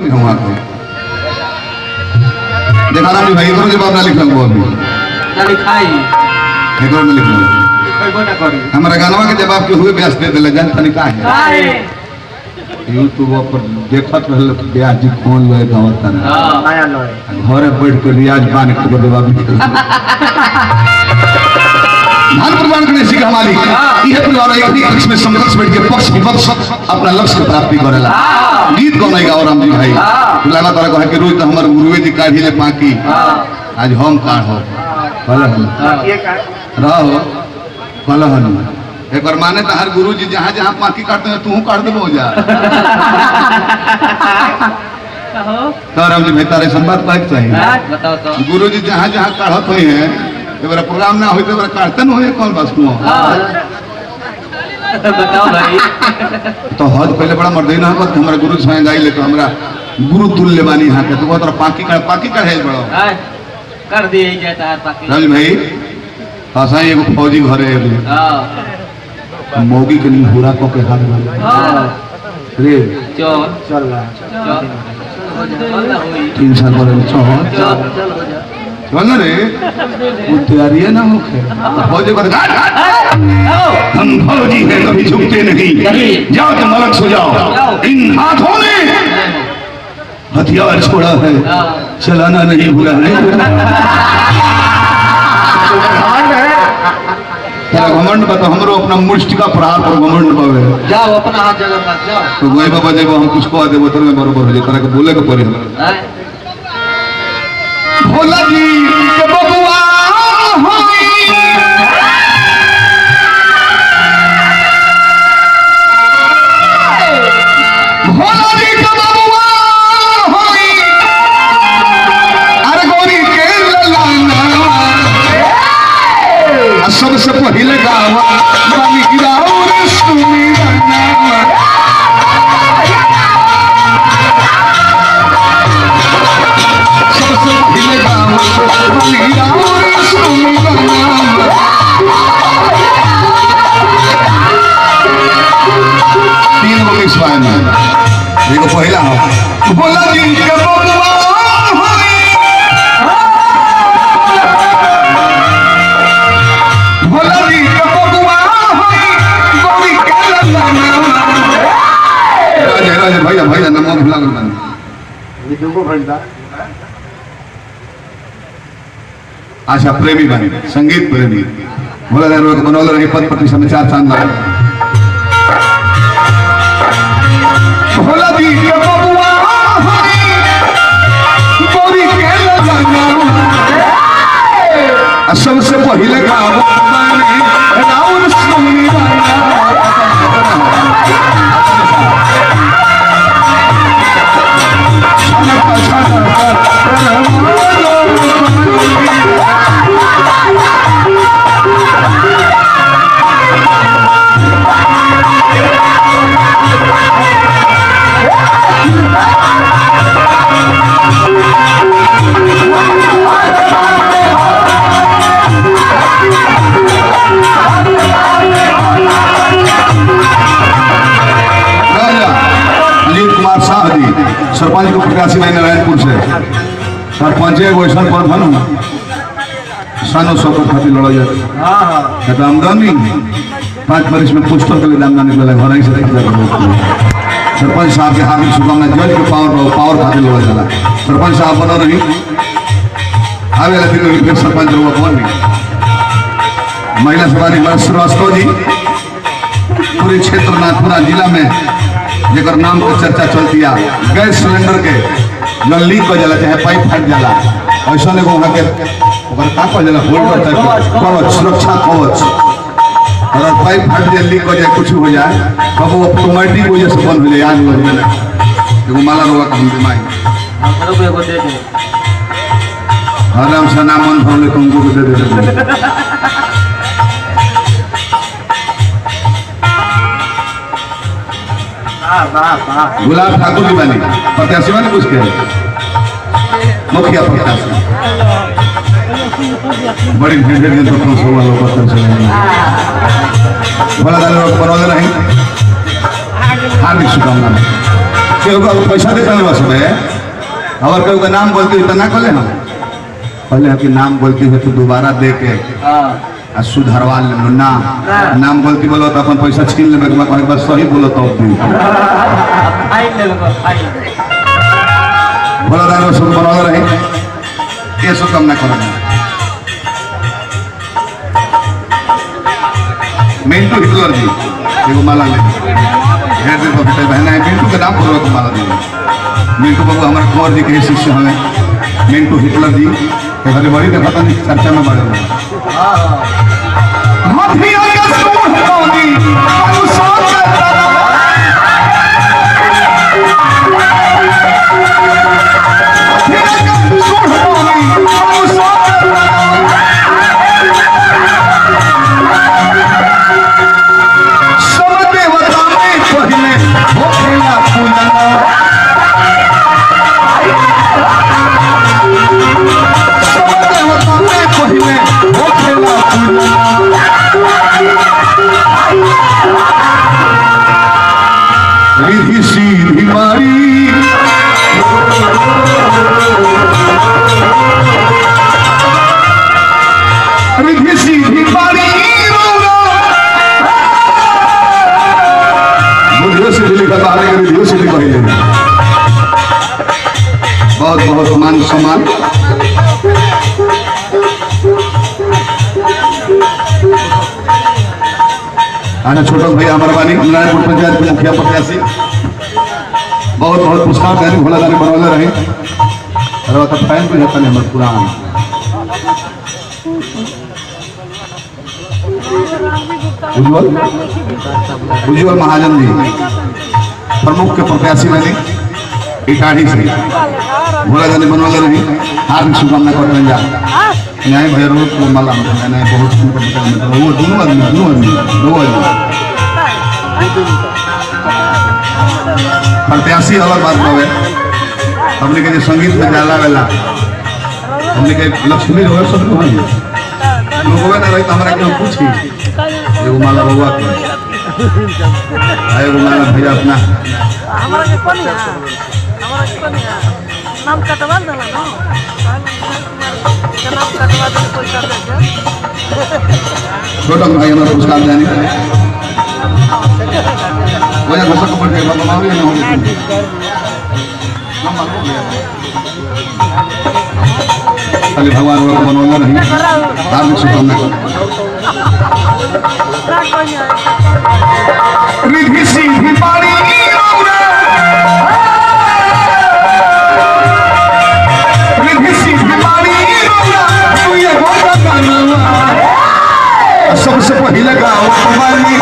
नहीं हम आके देखा राम जी भाई करो जवाब ना लिखल वो अभी ना लिखाई एकरो ना लिखल लिखइबो ना करी। हमरा गानवा के जवाब के हुए ब्यास दे देले जान तनी का है काहे यूट्यूब पर देखत रहल ब्यास जी कौन लय गावत ना हां नया लय घरे बैठ के रियाज बान के जवाब निकल धान प्रदान करने सीख हमारी यह परिवार एक ही पक्ष में संघर्ष बैठ के पक्ष विपक्ष अपना लक्ष्य के प्राप्ति करेला। गीत गाने गाओ राम जी भाई लगा तारा कहे कि रोज तो हमारे गुरुवे जी काढ़ी ले पाकी आज हम काढ़ हो भले हन रहो भले हन एक बार माने तो हर गुरु जी जहाँ जहाँ पाकी काटते हैं तू काट देबो जा। तो राम जी भाई तारे संवाद पाइप चाहिए बताओ तो गुरु जी जहाँ जहाँ काढ़त हुई है एक प्रोग्राम ना होते काटते न हो कौन बस तू बताओ भाई। तो हद पहले बड़ा मर्द ना होत हमरा गुरु से गाई ले तो हमरा गुरु तुल्य बानी हां के तो तोरा पाकी काढ़े बड़ो कर दिए जाता है पाकी। राज भाई हां एगो फौजी घरे एगो हां मौगी के निहुरा क के हाथ में हां रे चल चल चल 3 साल पर चल चल हो जा चल रे वो तैयारी है ना होखे फौजी को हम फौजी हैं कभी झुकते नहीं जाओ तुम अलग सो जाओ इन हाथों ने हथियार छोड़ा है चलाना नहीं भूला है। तेरा घमंड बता हमरो अपना मुष्टि का प्रहार पर घमंड पावे जाओ अपना हाथ जगन्नाथ जाओ तो वही बाबा जब हम कुछ कह देबो तेरे में बरोबर हो जाए तेरा के बोले के पड़े। भोला जी के बबुआ होई भोला जी के बबुआ होई अरे गोरी के ललाना सबसे पहले गावा बानी राउर सुमिरना सबसे पहले गावा बानी राउर सुमिरना। तीन गो मिक्स बाय में एगो पहला हो भोला जी के बबुआ होई भोला जी के बबुआ होई गोरी के ललना। राजे राजे भैया भैया नमो भुला गेल बानी ये दुगो भंडा आशा प्रेमी बनी संगीत प्रेमी भोला जी के बनौले रही पद प्रतिष्ठा में चार चांद लगा। भोला जी के बबुआ होई गोरी के ललना सबसे पहले गावा बानी राउर सुमिरना। अजीत कुमार शाह जी सरपंच को प्रत्याशी भाई नारायणपुर से सरपंच एगो ऐसा पद है ना सानो शौकत खातिर लड़ा जाए हां तो आमदनी 5 बरिस में पोस्टर के लिए दाम ना निकला घर ही से देखता सरपंच साहब के हार्दिक शुभकामना। जज के पावर पावर खातिर लड़ा जाला सरपंच साहब बनो रही आवे वाला दिन में फिर सरपंच लोग कौन भी महिला सभा श्रीवास्तव जी पूरे क्षेत्र नाथपुरा जिला में जेकर नाम के चर्चा चलती है गैस सिलेंडर के जब लीक हो जाला चाहे पाइप फट जाला ऐसा एगो वहाँ के ओकर का कहल जाला होल्डर टाइप कवच सुरक्षा कवच अगर पाइप फट जाए लीक हो जाए कुछ हो जाए तब वो ऑटोमेटिक वजह से बंद हो जाए आज हो जाए एगो माला रोगा का हम दिमाग हमरो को एगो दे दे आराम से नाम मन भरले तुमको भी दे दे। गुलाब ठाकुर जी बनी प्रत्याशी बने कुछ के मुखिया प्रत्याशी बड़ी भीड़ भीड़ तो वालों पर भला दाल बनौले रही हार्दिक शुभकामना। केहू का पैसा देता नहीं बस में अगर केहू का नाम बोलती हुई तो ना कहले हम पहले कि नाम बोलती है तो दोबारा दे के आ सुधरवा ले लो ना नाम गलती बोलो तो अपन पैसा छीन लेबे के एक बार सही बोलो तो दी फाइन ले लो फाइन भोला दान सुख बनल रहे ये सब कामना करब। मिंटू हिटलर जी एगो माला ले ढेर दिन पर भेटल बहना है मिंटू के नाम पर को माला दे। मिंटू बाबू हमारे कुंवर जी के शिष्य हमें मिंटू हिटलर जी के बड़ी देखा नहीं चर्चा में बढ़े मथिया के सूढ़ पानी अनुसार मथिया के सूढ़ पानी अनुसार सब देवता में पहले होखेला पूजना सब देवता में पहले होखेला पूजना रिधि सीधी मारी रिधि सीधी मारी बुद्धियों सीधी लिखा बाहर के रिधियों सीधी कही बहुत बहुत मान सम्मान। अच्छा छोटा भैया हमारे बानी नारायणपुर पंचायत के मुखिया प्रत्याशी बहुत बहुत पुरस्कार दानी भोला दानी बनौले रहे। अरे तो फैन भी होता नहीं हमारे पुराना उज्जवल उज्जवल महाजन जी प्रमुख के प्रत्याशी बने इटाढ़ी से भोला दानी बनौले रहे। हार्दिक शुभकामना करते जा न्याय भैया रोज को माला मैंने बहुत वो दोनों आदमी दो आदमी प्रत्याशी अलग बात बावे। हमने के संगीत में जाला वेला हमने के लक्ष्मी रोज सब लोग लोगों ना रही तो हमारा क्यों पूछी एगो माला बउआ के एगो माला भैया अपना हमारा के कोनी है हमारा के कोनी है नाम कटवा देला ना नाम कटवा दे पैसा दे के छोटा भाई हमारा पुरस्कार जाने वजह घोषणा को पड़ जाएगा बाबा मावरी ना होगी हम मालूम है खाली भगवान को बनौला नहीं धार्मिक शुभकामना रिधि सीधी पानी रिधि सीधी पानी सबसे पहले गाओ कुमारी